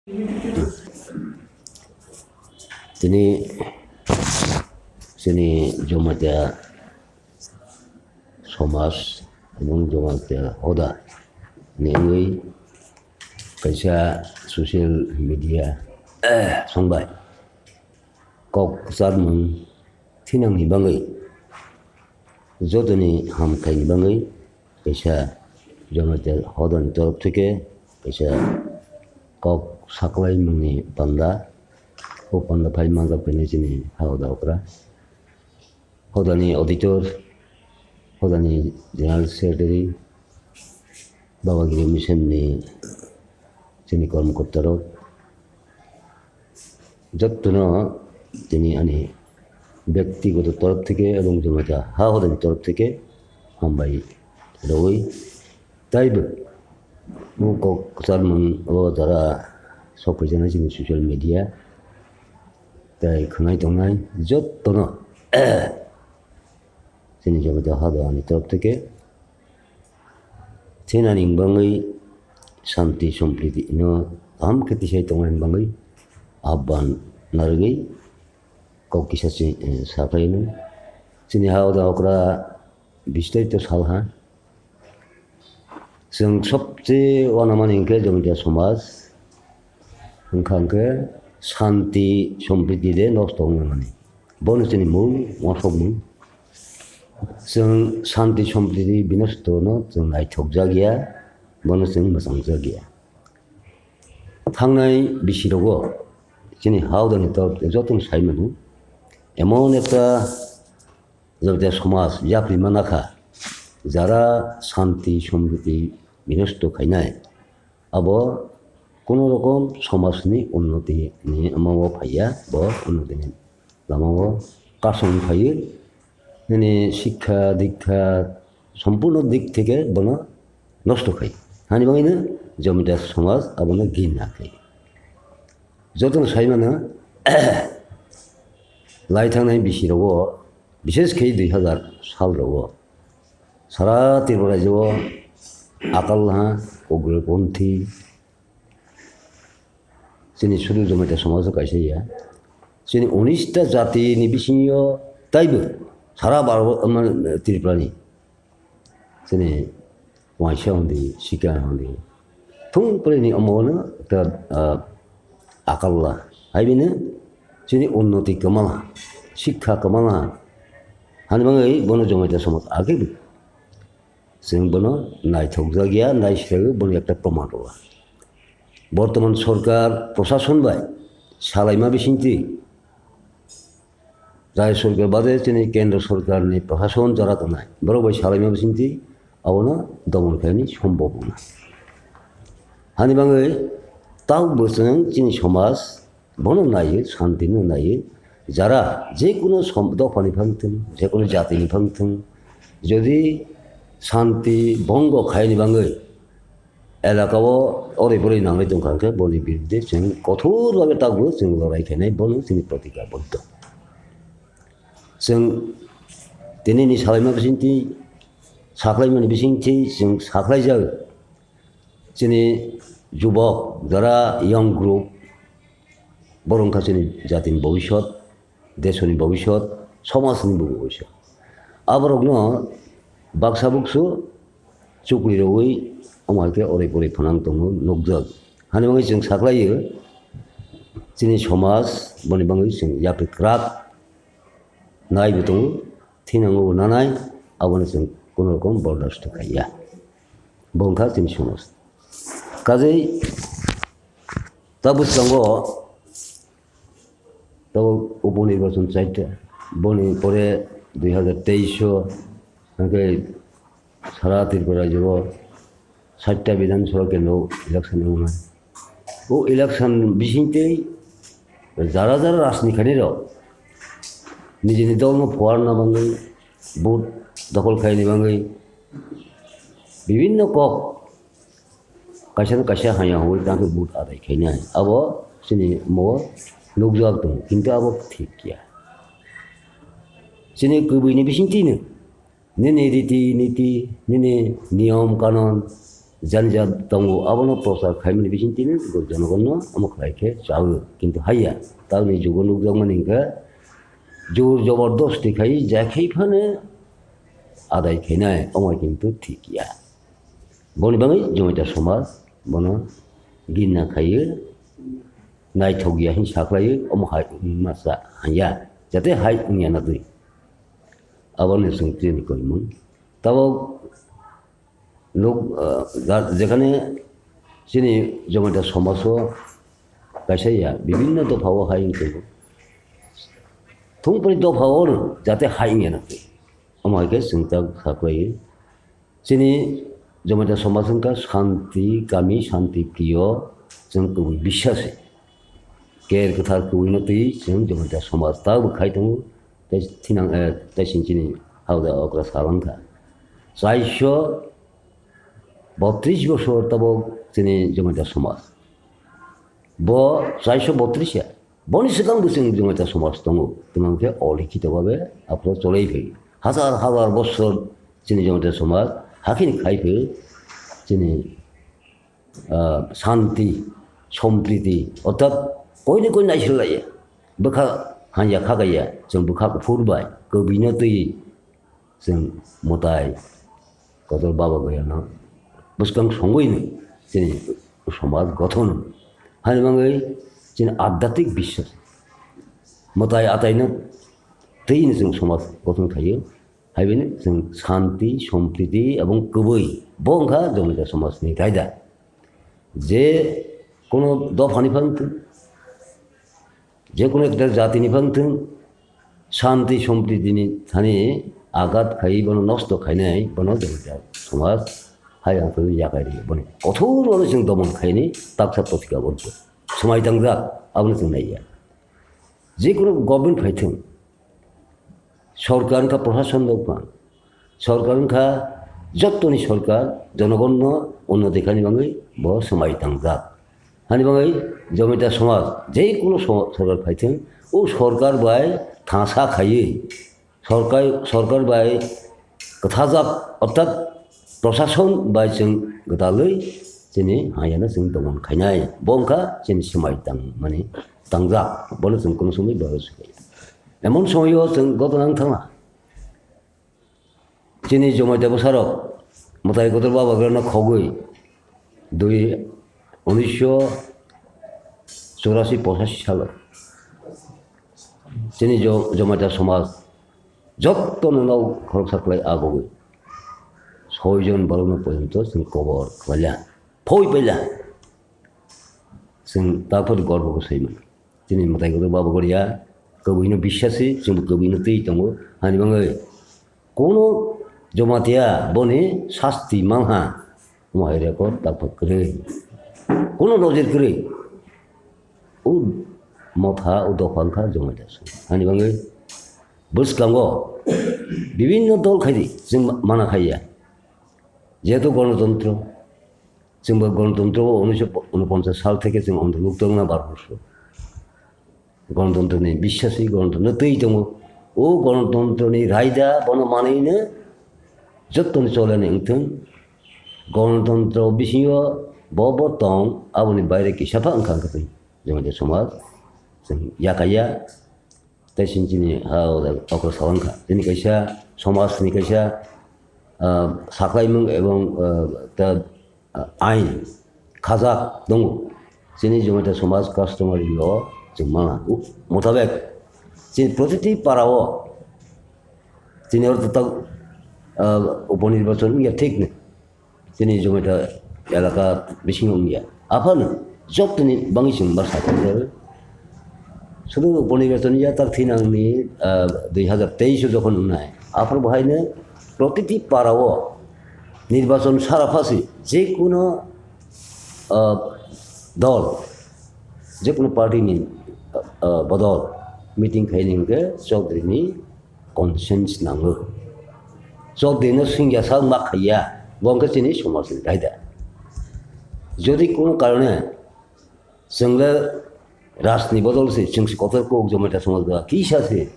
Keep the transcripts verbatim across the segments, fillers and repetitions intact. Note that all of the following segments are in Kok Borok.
Tini chini Jamatia somaj ebong Jamatia hoda ni wngwi kaisa social media songbai kok kwcharmung thinangni bagwi jotoni hamkhaini bagwi kaisa Jamatia hodani torof theke kaisa kok saklaimungni panda. O panda phai manjak phai chini ha hoda okra. Hodani auditor, hodani general secretary, Babagiri mission ni chini kormokorta rok, jottono tini ani bektigoto torof theke ebong Jamatia ha hodani torof theke hambai rwui taibo o kok kwcharmung o jara sokphaijana chini social media tai khwnai tongnai jottono chini Jamatia hodani torof theke thinani bagwi shanti sompriti no kaham khe tisai tongnani bagwi ahban narwgwi kok kisa si-, eh, saphai no. Chini ha hoda okra bish tarik to sal ha. Chwng sobse wanamani hwnkhe Jamatia somaj wngkha hwnkhe shanti sompriti de nosto wngmani. Bono chini mung wasokmung. Chwng shanti sompriti binosto no chwng naithokjak ya, bono chwng mwchangjakya. Thangnai bisi rogo chini ha hodani torof jotono sai mano, emon ekta Jamatia somaj yapri manakha, jara shanti sompriti binosto khainai, abo kono rokom somajni unnoti ni amao phaiya, bo unnoti ni lamao kasong phaiyo. Nini shikha dikha sompurno dik theke bono nosto khai. Hani bagwino Jamatia somaj abono gina khai. Jotono sai mano, lai thangnai bisi rogo, bishesh khe dui hazar sal rogo, sara Tripura rajyo o akal ha, ugroponthi, chini sudu Jamatia somaj o kaisa ya. Chini unis ta jati ni bisingo taibo sara Bharat, um, Tripura ni chini waisa hondi, sika hondi. Thung pore ni omo no ta, ah, akalla. Hai bini chini unnoti kamala, sikha kamala. Hani bagwi bono Jamatia somaj age bo. Chwng bono naithokjak ya, naisiragwi bono ekta proman rwla. Bortoman sorkar, prosason bai salaima bisingtwi, rajya sorkar bade chini kendra sorkarni prosason jora tongnai, borok bai salaima bisingtwi abono domon khaini sombhob wngna. Hani bagwi tabukbo chwng chini somaj bono naiwi, santino naiwi, jara jekunu som-, dophani phang thung, jekunu jatini phang thung, jodi santi bhongo khaini bagwi elaka o oroi poroi nangwi tongkha hwnkhe boni birudde chwng kothor bhabe tabukbo chwng lorai khainai, bono chini protikaboddo. Chwng tinini salaima bisingtwi, saklaimani bisingtwi chwng saklaijak. Chini jubok, jara young group, borok wngkha chini jatini bobisot, desoni bobisot, somajni bo bobisot. Aborokno baksa buksu chukri rwui omo hai khe oroi poroi phanang tongo nukjak. Hani bagwi chwng saklaio, chini somaj boni bagwi chwng yapri kwrak naibo tongo, thinango bo nanai, abono chwng kono rokom bordasto khaiya. Bo wngkha chini somaj. Kajei tabuk tongo, tabuk upo nirbachon chaita, boni pore dui hazar teis o, hwnkhe sara Tripura rajyo o satta Bidhan Sabha kendro election wngnai. O election bisingtwi jara jara rajnikani rok nijini dolno phuarna bagwi, vote dokhol khaini bagwi bibinno kok kaisa no kaisa hamya hwnwi tamo vote adai khainai. Abo chini mo nukjak tongo, kintu abo thik ya. Chini kwbwini bisingtwino nini riti niti, nini niyom kanon, jani ja tongo, abono prochar khaimani bisingtwi jonogonno omo khlai khe chawi, kintu haiya. Tamni jugo nukjakmani hwnkhe jor jobordosti khai jekhai phano adai khainai, omo kintu thik ya. Boni bagwi Jamatia somaj bono ginna khaiwi naithok ya hin saklaiwi omo hai wngma sa hanya, jate hai wngya na twi. Aboni chwng tini koimung. Tabok nuk, ah, ja-, jekhane chini Jamatia somaj o kaisa ya bibinno dopha o hai wngtwi. Thungpani dopha o jate hai wngya na twi. Omo hai khe chwng ta saklaiwi. Chini Jamatia somaj wngkha shanti, kami shanti priyo, chwng kubui biswasi. Ker kwthar kubuino twi chwng Jamatia somaj tabuk khai tongo, tei thinang, eh, tei sini chini hauda okra salangkha. Chaisho botris bosor tabuk chini Jamatia somaj. Bo chaisho botris ya. Boni swkang bo chwng Jamatia somaj tongo. Tamo khe olikhito babe aphuru cholai phai. Hazar hazar bosor chini Jamatia somaj hakhini khai phai chini, ah, shanti, sompriti, orthat koini koi naisilaiya. Bwkha hanya khakaiya, chwng bwkha kuphur bai, kwbwino twi chwng mwtai kotor Baba Goyano bwskang songwino chini somaj gothon. Hani bagwi chini adhyatmik biswas mwtai ataino twino chwng somaj gothon khaio. Haibini chwng shanti, sompriti ebong kwbwi bo wngkha Jamatia somajni raida. Je kono dophani phang thung, je kono ekta jatini phang thung, shanti, sompritini thani agat khai bono nosto khainai, bono Jamatia somaj hai ang yakai ri, boni kothor bono chwng domon khaini taksa potika bo swmai tangjak, abono chwng naiya. Je kono government phai thung, sorkar wngkha, prosason wngkha, sorkar wngkha, jottoni sorkar, jonogonno unnoti khaini bagwi bo swmai tangjak. Hani bagwi Jamatia somaj je kono so-, sorkar phai thung, o sorkar bai thangsa khaiwi, sorkar, sorkar bai kwthajak, orthat prosason bai chwng gwdalwi chini hayano chwng domon khainai. Bo wngkha chini swmai tangmani tangjak, bono chwng kono somoi bahai swkaya. Emon somoio chwng gotona wng thangma. Chini Jamatia bwsarok mwtai kotor Baba Goyano khogwi dui, unisho churashi pochashi salo chini Jo-, Jamatia somaj jottono nok khoroksa khlai agogwi soijon borokno porjonto chwng kobor khlaila, phoi paila. Chwng takhor gorbo khe saiman. Chini mwtai kotor Baba Goria kwbwino biswasi, chwngbo kwbwino twi tongo. Hani bagwi kono Jamatia boni sasti mangha, omo hai record takhor kwrwi. Kono nojir kwrwi. O motha, o dopha wngkha Jamatia se. Hani bagwi bwskango bibinno dol khaidi, chwng ma-, mana khaiya. Jehetu gonotontro, chwngbo gonotontro o unisho unoponchas sal theke chwng ontoluk tongna bar borsor. Gonotontroni biswasi, gonotontro twi tongo. O gonotontroni raida bono manwino jottoni cholani wngthung. Gonotontro bisingo bo bo tong, aboni baire kisa pha wngkha wngkha twi. Jamatia somaj chwng yakaya. Tei chini, chini ha okra salangkha. Chini kaisa somajni kaisa, ah, saklaimung ebong, ah, ta, ah, ain khajak tongo. Chini Jamatia somaj customary law chwng mangna. U-, motabek chini protiti para o chini ortho tak, ah, uponirbachon wngya thik ni. Chini Jamatia elaka bisingo wngya. Aphano jottoni bangwi chwng bwsa tongjak. Sudu uponirbachon yatak thinangni, ah, dui hazar teis o jokhon wngnai. Aphano bahaino protiti para o nirbachon sara phasi je kono, ah, dol, je kono party ni, ah, bodol meeting khaini hwnkhe Chaudhary ni consent nango. Chaudhary no singya sak ma khaiya, bo wngkha chini somaj ni raida. Jodi kono karone chwng le rajni bodol se, chwng se kotor kok Jamatia somaj ba kisa se,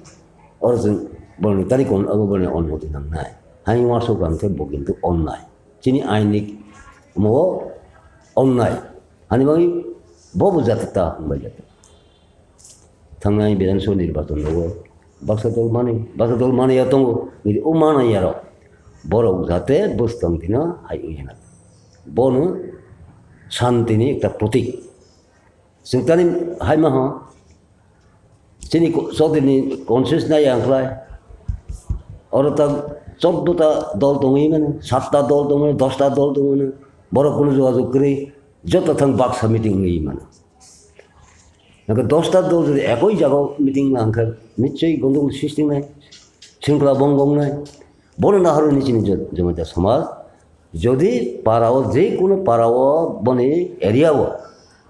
oro chwng boroni tari kon abo boroni onmoti nangnai. Hai uansuk ang khe bo kintu onnai. Chini aini Omo onnai. Ani bagwi bobo jati ta wngbai jati. Thangnai Bidhan Sabha nirbachon rogo baksa dol mani, baksa dol mani ya tongo, o mani ya rok. Borok jate bwstang dino hai wngya na. Bono shanti ni ekta protik. Chwng tani hai ma ho. Chini ko-, Chaudhary ni conscience nai ang khlai. Oro ta chordo ta dol tongwi mano, satta dol tongwi mano, dosta dol tongwi mano. Borok kunu jogajog kwrwi, joto thang baksa meeting wngwi mano. Nokha dosta dol jodi ekoi jaga meeting nang kha, nichoi gondogol sisting nai, shringkhala bong bong nai. Bono naharwi ni chini jo-, Jamatia somaj, jodi para o, je kono para o, boni area o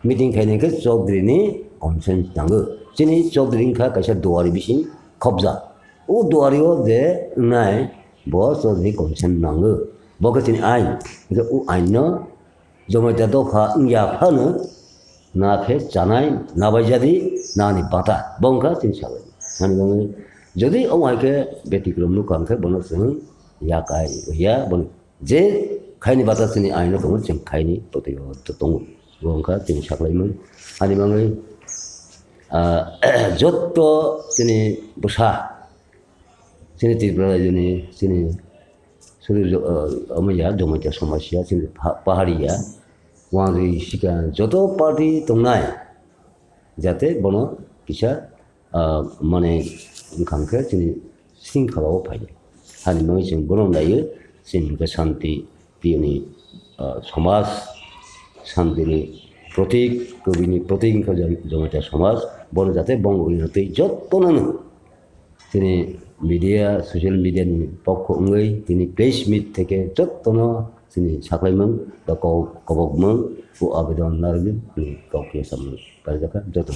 meeting khainai khe Chaudhary ni consent nango. Chini Chaudhary wngkha kaisa duari bising khobja. O duari o je wngnai bo Chaudhary consent nango. Bo khe chini ain. Hingkhe o ain no Jamatia dopha wngya phano na khe chanai, na bai jadi, nani bata. Bo wngkha chini sabai. Hani bagwi jodi ong hai khe betikrom nukha hwnkhe bono chwng yakai ya, bono je khaini bata chini aino tongo, chwng khaini totwi o tongo. Bo wngkha chini saklaimung. Hani bagwi, ah, jotto chini bwsa, chini Tripura rajyoni, chini sudu jo-, ah, omo ya, Jamatia somaj ya, chini pa-, pahari ya, wangrwi sika joto party tongnai, jate bono kisa ah, mane, wngkha hwnkhe chini sringkhala o phai. Hani bagwi chwng bono naiwi, chini hwnkhe shanti priyoni, ah, somaj, shantini protik, kubini protik wngkha Jam-, Jamatia somaj, bono jate bongwino tei jottono no chini media, social media ni pokho wngwi tini press meet theke jottono chini saklaimung ba ko-, kobokmung o abedon narwgwi ni kok khe samung parijak kha joto.